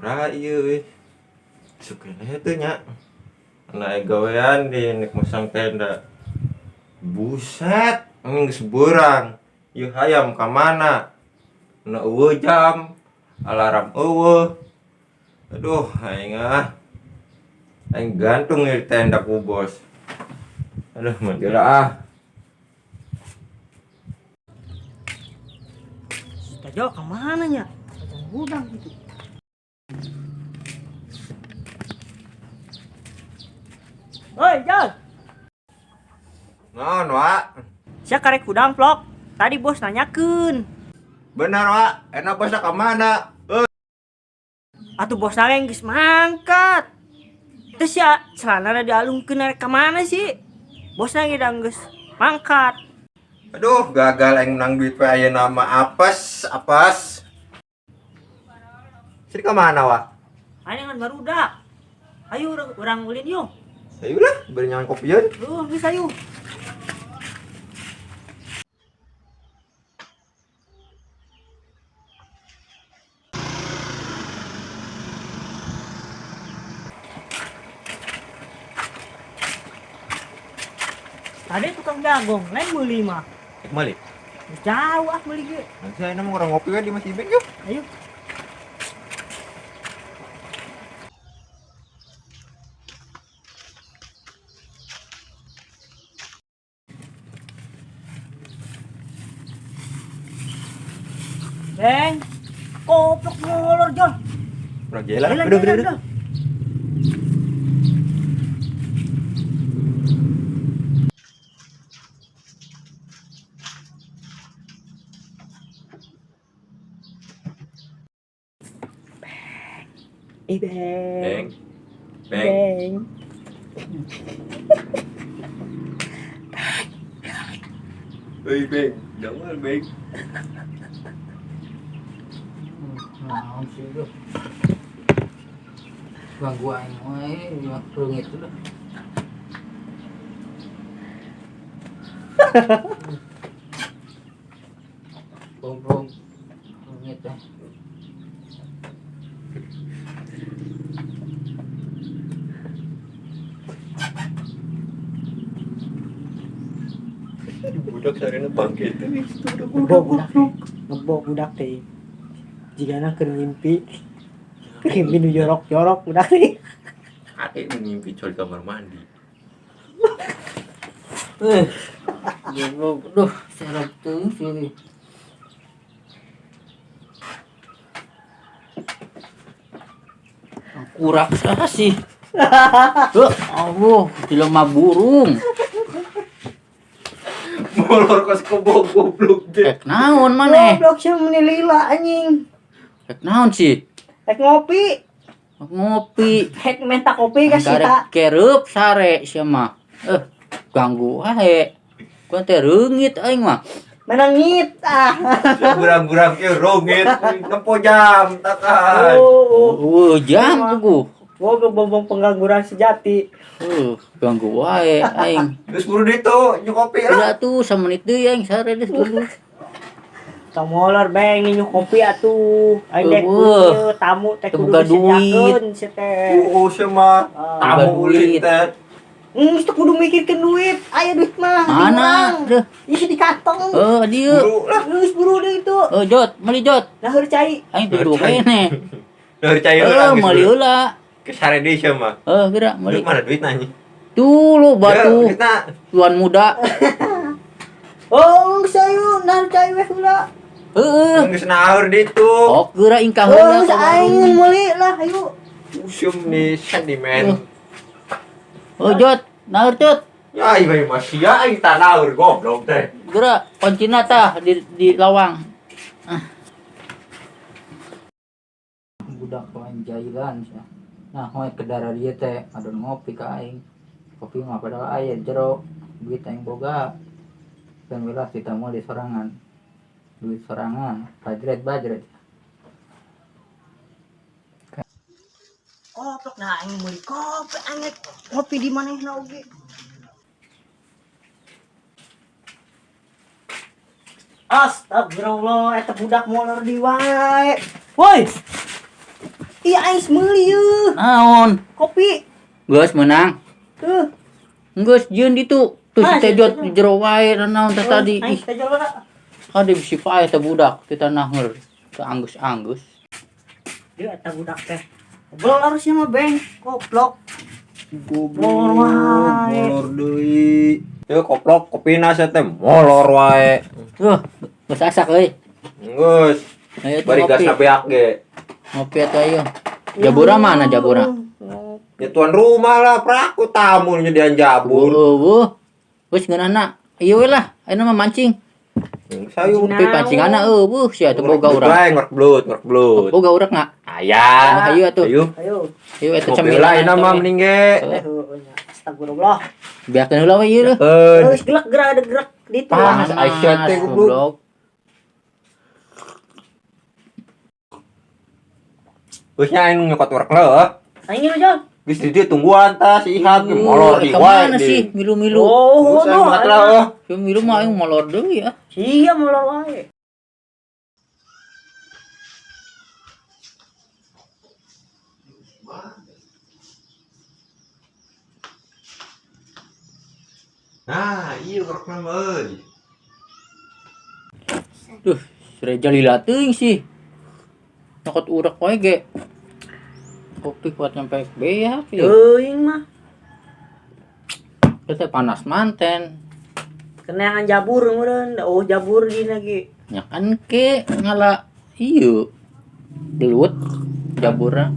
Ra ieu euy. Sukeneh teu nya. Anu aya gawean di nek masang tenda. Buset, ini geus beurang. Ieu hayam ka mana? Nu eueuh jam, alarm eueuh. Aduh, aing ah. Aing gantung di tenda ku bos. Aduh, mah ah. Si Tajo kemana nya? Kacang gudang gitu. Oi, Jol. Naon, Wak? Sia karek hudang vlog. Tadi bos nanyakeun. Benar, Wak. Enak bosnya ka mana? Eh, Atuh bos nage geus mangkat. Terus ya celana dialungkeun arek ka mana sih? Bos nage da geus mangkat. Aduh, gagal aing menang duit we ayeuna mah apes, apes. Sini ka mana, Wak? Aing ngan barudak. Ayo urang ulin yuk. Ayo lah, beri nyaman kopian. Duh, geus ayo. Tadi tukang jagung, lain meuli mah. Meuli. Jauh ah meuli ge. Nanti saya mau orang ngopi kan di Mas Ibek yuk. Ayo. Beng, koplok molor Jon. Urang jalan. Jalan, Udah, jalan, udah, udah. jalan. Eh, Beng. Beng. Beng. Beng. Hei, Beng. Jangan, Beng. Naon sih lu? Ganggu aing wae, reungit lu. Goblok. Reungit teh. Budak sarena bangke teh. Ngebo budak teh. Ngebo budak teh. Jigana keur ngimpi. Keur ngimpi nu jorok-jorok budak teh. Ade mimpi col di kamar mandi. Eh. Goblok, duh, serap teuing sih. Kurak saha sih? Duh, Allah, jelema burung. Molor kos kebo goblok deh. Rek naon maneh? Goblok sia meni lila anjing. Rek naon sih? Rek ngopi. Rek ngopi. Rek minta kopi ka si ta. Karek kereup sare sia mah. Eh, ganggu wae. Gua teh reungit aing mah. Menangit ah. Burang-burang ke rongit nempo jam takan. Oh, Eueuh, jam puguh. goblok bombong pengangguran sejati. Ganggu wae aing. Terus buru ditu nyu kopi lah. Udah tuh samenit deui aing sare geus dulu. Tong molor beng ninyu kopi atuh. Aing dek Eueuh. ieu tamu teh kudu Teu boga duit. disediakeun sia teh. Uh, sama Ah. tamu ulin Duit. teh. Geus teu kudu mikirkeun duit. Aya duit mah. di Mana? urang. Deuh. Ih di kantong. Eh, dieu. Buru lah. Geus buru deui itu. Eh, Jot, meuli Jot. Nah heur cai. Aing duduk kene. Dari cair Eh, lah geus meuli buru. heula. Ke sare deui sia mah. Eh, geura Duit meuli. mana duit nanya? Tuh lu batu Ya, duitna. tuan muda. Oh, geus ayo nah cai weh heula. Heeh. Geus naur ditu. Oh, geura ingkah Oh, heula geus ka aing warung. meuli lah ayo. Usum nih sentimen. Oh, Jot, naur Jot. Ya ieu mah sia aing tak naur goblok teh. Geura kuncina tah di lawang. Ah. Budak lain jailan sia. Nah, hoy ke darah dia teh adon ngopi ka aing. Kopi mah padahal aya jero, duit aing boga. Dan welas ditamu di sorangan. Duit sorangan, bajret bajret. Koplok nah aing meuli kopi aing kopi di manehna oge. Astagfirullah, eta budak molor di wae. Woi. Iya aing meuli yeuh. Naon? Kopi. Geus meunang. Tuh. Geus jeung ditu. Tuh si Ah, si Tejot Tejot. di jero wae naon teh tadi. Aing Ih, teh jol. Kade bisi paeh teh budak teh tanah Teu anggeus-anggeus. Dia eta budak teh. Ngobrol harusnya mah beng, koplok. Goblok, Molor wae. molor deui. Yeuh koplok kopina sia teh molor wae. Tuh, geus asak euy. Geus, Ayo tuh bari ngopi. gasna beak ge. Ngopi atuh ayo. Jabura mana jabura? Ya tuan rumah lah, praku tamu nyediaan jabur. Eueuh. Geus ngeunahna. Ieu we lah, ayeuna mah mancing. Geus ayo. Tapi pancinganna eueuh sia teu boga urang. Bae ngorek belut, ngorek belut. Boga urang na. Aya. Ayo atuh. Ayo. Ayo. Ayo eta Ngopi cemilan. lah ayeuna mah mending ge. Eh, heueuh nya. Astagfirullah. Biarkeun heula we ieu leuh. Keun. Geus gelak gerak ada gerak ditu. Panas, Aisyah teh goblok. Geus nya aing nyokot urek leuh. Aing ngilu jol. Geus di dieu tungguan tah si Ihab ge molor di Ka wae. mana sih milu-milu? Oh, Geus aing mah lah eueuh. Si milu mah aing molor deui ya. Sia molor wae. Nah, iya urek mah euy. Duh, Reja lila teuing sih. Nyokot urek wae ge. Kopi kuat nyampe beak ieu. Teuing mah. Teh panas manten. Keneangan jabur meureun, oh jabur di lagi. Nya kan ke ngala ieu. Belut jaburna.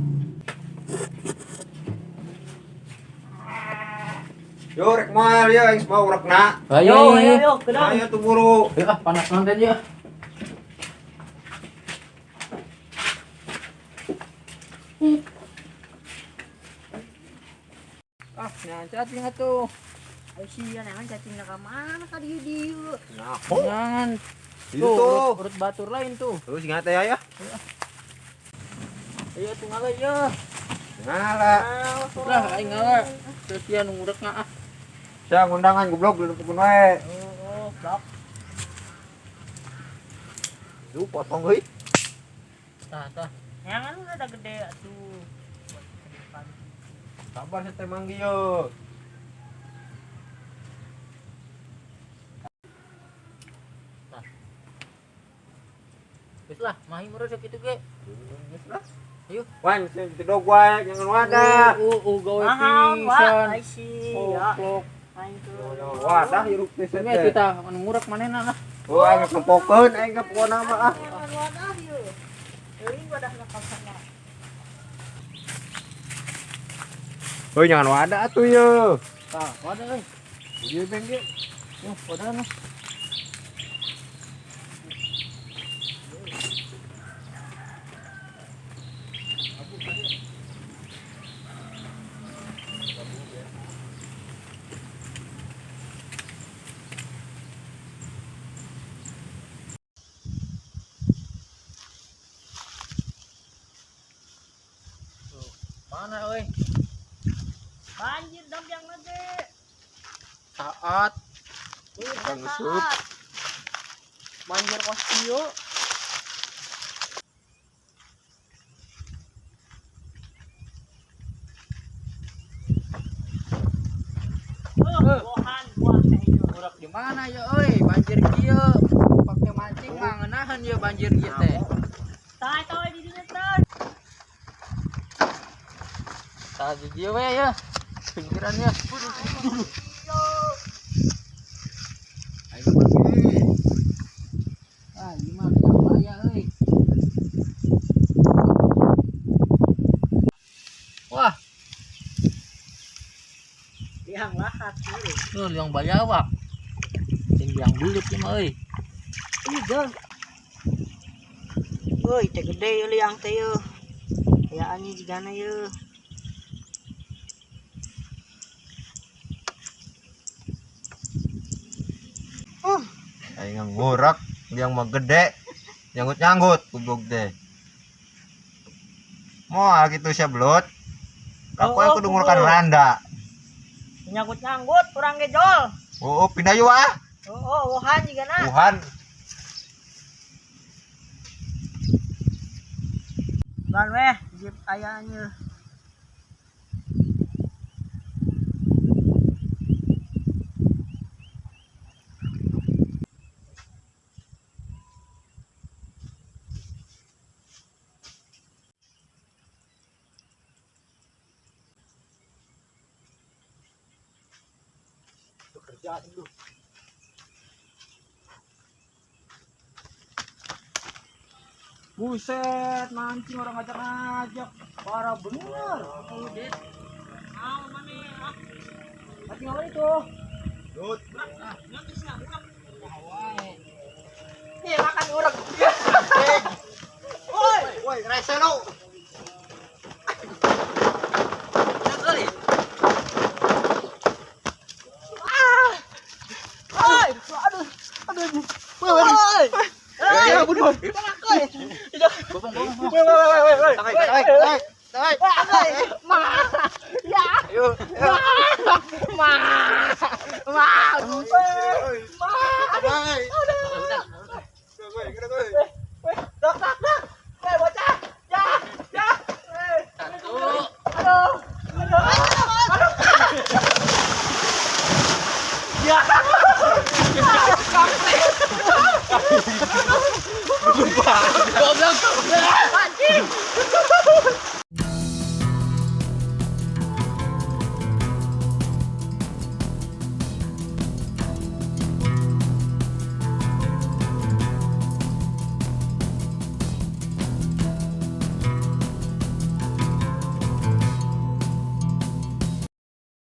Yo rek moal ya aing bawa urekna. Ayo Yo, ayo, ayo. yo, kedang. Ayo tuh buru. Ayo ah panas manten ya. Ah, nyan cacing atuh. Ayo sia neangan cacing ka mana ka dieu dieu. Nah, Jangan. itu Tuh, tuh. urut batur lain tuh. Terus ingat ya ya. Ayo tuh ngala ya. Ngala. Lah aing ngala. Terus dia nu ngurekna ah. Sia ngundangan goblok lu pukun wae. Oh, blok. Lu potong euy. Tah, tah. Neangan udah gede atuh. Sabar saya teh manggi yo. Geus lah, mahi meureun sakitu ge. Geus lah. Ayo. Wan, sing tidok wae jangan wadah. Gawe Naon, wa, pisan. ai sia. Koplok. Aing teu. Wadah hirup teh Ini teh. kita anu ngurek manehna lah. Oh, aing nempokeun aing ka pokona mah ah. Neangan wadah ieu. Teuing wadahna kasana. Heuy jangan wadah atuh ye. Tah, wadah euy. Ieu beng ge. Yuh, wadah nah. Mana euy? Banjir dampiang lagi. Saat Kang gesup. banjir kos kieu. Bohan buah teh ieu. Urak di mana ya euy? Banjir kieu. Pake mancing mah ngeunaheun ieu banjir kieu teh. Tah eta we di dinya teh. Tah di dieu we ya. Pinggirannya. Aing manggi. Ah, ieu mah bahaya euy. Wah, Liang lahat ieu. tuh liang bayawak. Jeung liang belut ieu mah euy. Ih, jol. Euy, teh gede ieu liang teh ieu. Ayaan ieu jigana ieu. Aing ngurak liang mah gede. Nyanggut-nyanggut goblok teh. Moal gitu sia belut. Aku Oh, kudu ngurukan goblok. randa. Nyanggut-nyanggut urang ge jol. Oh, pindah yuk ah. Oh, oh, wuhan jigana. Wuhan. Ban weh, zip ayahnya. Bekerja dulu. Buset, mancing orang ngajak-ngajak. Parah bener. Ah, mana? Ah, Mancing apa itu? Lut. nih makan urang. Woi, woi, rese lu. Oi, aduh, aduh. Woi, woi. Ya ampun, Bang. Woi, Woi, woi, woi, woi.